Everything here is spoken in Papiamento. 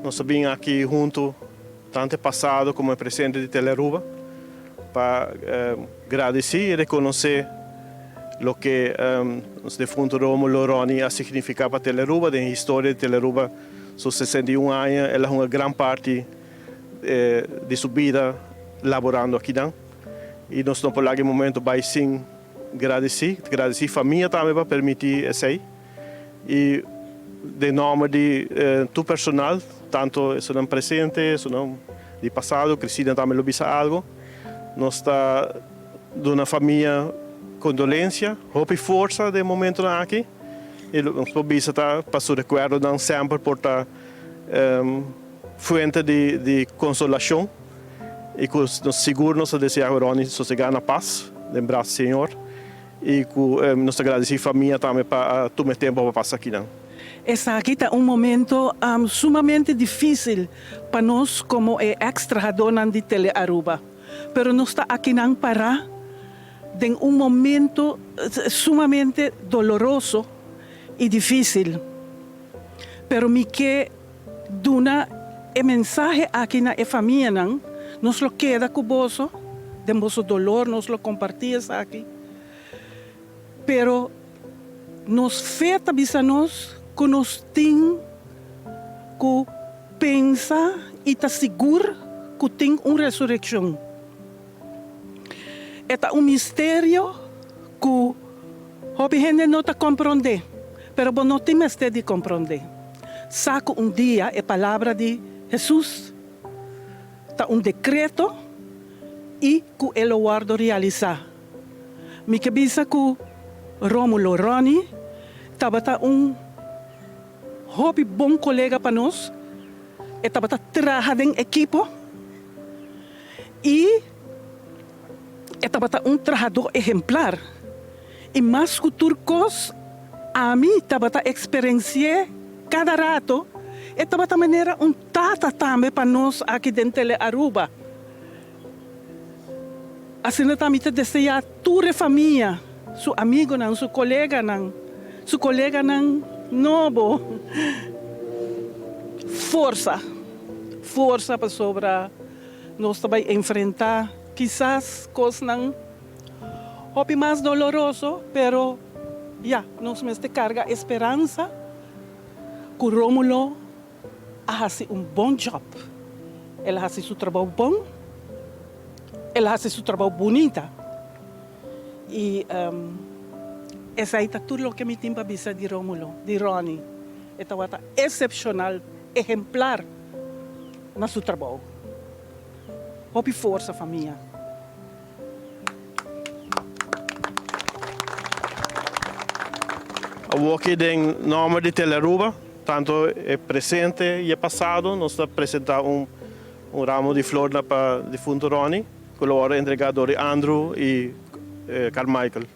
Nos a bin aki hunto tanto e pasado como e presente di Telearuba pa gradici y reconoce loke nos defunto Romulo Ronnie a significa pa Telearuba den historia di Telearuba. Su 61 aña el a hunga gran parti di su bida laborando akinan y nos no por laga e momento bay sin gradici, gradici famia tambe pa permiti esey. Y den nomber di tur personal, tanto esunnan presente, esunnan di pasado, Cristina tambe lo bisa algo, nos ta duna famia condolencia, hopi forsa den momentonan aki y lo nos por bisa ta pa su recuerdonan semper por ta fuente di consolacion y cu nos sigur nos ta desea cu Ronnie sosega na paz den bras di Señor. I ku nos ta gradisí famia tambe pa a tuma e tempu pa pasa akinan. Esaki ta un momento sumamente difísil pa nos komo e èks trahadónan di Telearuba, pero nos ta akinan pará den un momento sumamente doloroso i difísil. Pero mi ke duna e mensahe aki na e famianan, nos lo keda ku boso den boso dolor, nos lo kompartí esaki, pero nos fe ta bisa nos ku nos tin ku pensa i ta sigur ku tin un resurekshon. E ta un misterio ku hopi hende no ta komprondé, pero bo no tin mester di komprondé. Sa ku un dia e palabra di Hesus ta un dekreto i ku e lo wòrdu realisá. Mi ke bisa ku Romulo Ronnie tabata un hopi bon kolega pa nos, e tabata traha den ekipo. I e tabata un trahadó ehemplar. I mas ku tur kos, ami tabata eksperensi'é kada rato, e tabata manera un tata tambe pa nos aki den Telearuba. Asina ta mi ta deseá tur e famia, su amigonan, su koleganan, su koleganan nobo, forsa, forsa pasobra Nos ta bai enfrentá kisas kosnan hopi mas doloroso, pero ya, nos mester karga e speransa ku Rómulo a hasi un bon djòp. El a hasi su trabou bon, el a hasi su trabou bunita. I esei ta tur loke mi tin pa bisa di Rómulo, di Ronnie. E tabata esepshonal, ehemplar. Na su trabou. Hopi forsa famia. Awoki den nomber di Telearuba, tanto e presente y e pasado, nos ta presenta un un ramo di flor na pa difunto Ronnie, cu lo worde entrega door di Andrew y Carmichael.